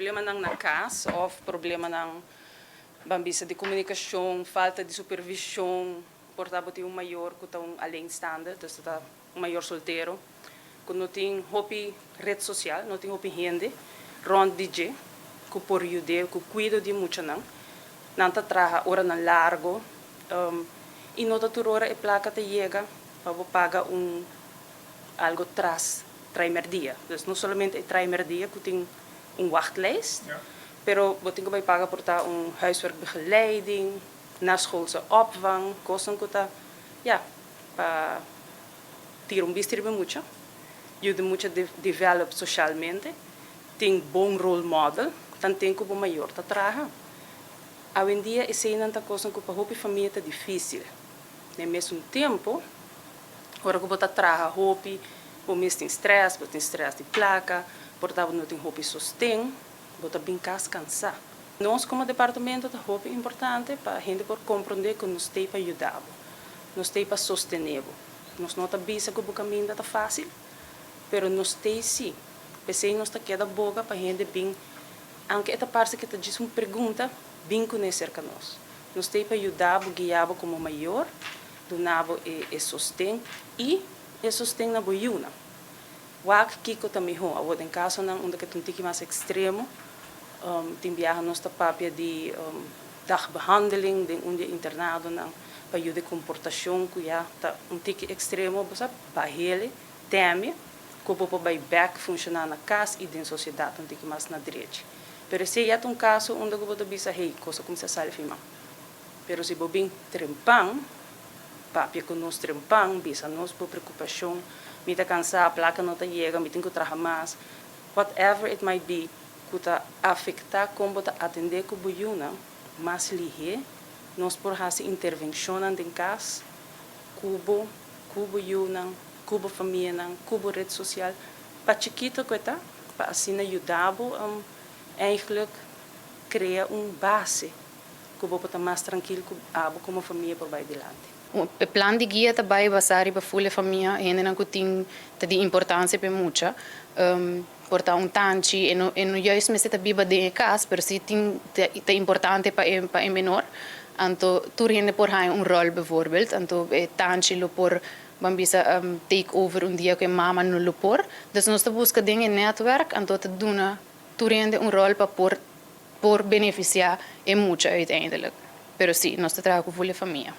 Problemanan na cas of problemanan, ban bisa, di comunicacion, falta di supervision, por ta bo tin un mayor cu ta un alleenstaande, dus ta un mayor soltero, cu no tin hopi red social, no tin hopi hende rond di dje cu por yude cu cuido di muchanan. Nan ta traha oranan largo y no ta tur ora e placa ta yega pa bo paga un algo tras traimerdia. Dus no solamente e traimerdia cu tin un wachtlijst, pero bo tin cu bay paga por ta un huiswerkbegeleiding, naschoolse opvang, cosnan cu ta, ja, pa tira un bista riba mucha, yuda mucha develop socialmente, tin bon role model, tanten cu bo mayor ta traha. Awendia eseynan ta cosnan cu pa hopi famia ta dificil. Na mesun tempo, ora cu bo ta traha hopi, bo mes tin stress, bo tin stress di placa, por ta bo no tin hopi sosten, bo ta bin cas cansa. Nos como departamento ta hopi importante pa hende por comprende cu nos t'ey pa yuda bo, nos t'ey pa sostene bo. Nos no ta bisa cu bo caminda ta facil, pero nos t'ey si. P'esey nos ta keda boga pa hende bin, aunke e ta parce cu ta djis un pregunta, bin cune cerca nos. Nos t'ey pa yuda bo, guia bo como mayor, duna bo e sosten y e sosten na bo yiunan. Wak kico ta miho. Awor den casonan unda cu ta un tiki mas extremo, tin biaha nos ta papia di dagbehandeling den un di e internadonan pa yuda e comportacion cu ya ta un tiki extremo, bo sa bahele, teme cu bo por bay bek funciona na cas y den sociedad un tiki mas na drechi. Pero esey ya ta un caso unda cu bo ta bisa, hey, cos a cuminsa sali fi man. Pero si bo bin trempan, papia cu nos trempan, bisa nos bo preocupacion, mi ta cansa, placa no ta yega, mi tin cu traha mas, whatever it might be, cu ta afecta con bo ta atende cu bo yiunan, mas lihe nos por haci intervencionnan den cas cu bo yiunan, cu bo famianan, cu bo red social, pa chikito cu e ta, pa asina yuda bo eigenlijk crea un base cu bo por ta mas trankil cu abo como famia por bay dilanti. E plan di guia ta bay basa riba full e famia, hendenan cu tin ta di importancia pa mucha. Por ta un tanchi, e no juist mester ta biba den e cas, pero si tin ta importante pa e menor. Anto tur hende por haya un rol bijvoorbeeld, anto e tanchi lo por, ban bisa, take over un dia cu e mama no lo por. Dus nos ta busca den e netwerk, anto ta duna tur hende un rol pa por beneficia e mucha uiteindelijk. Pero si, nos ta traha cu full e famia.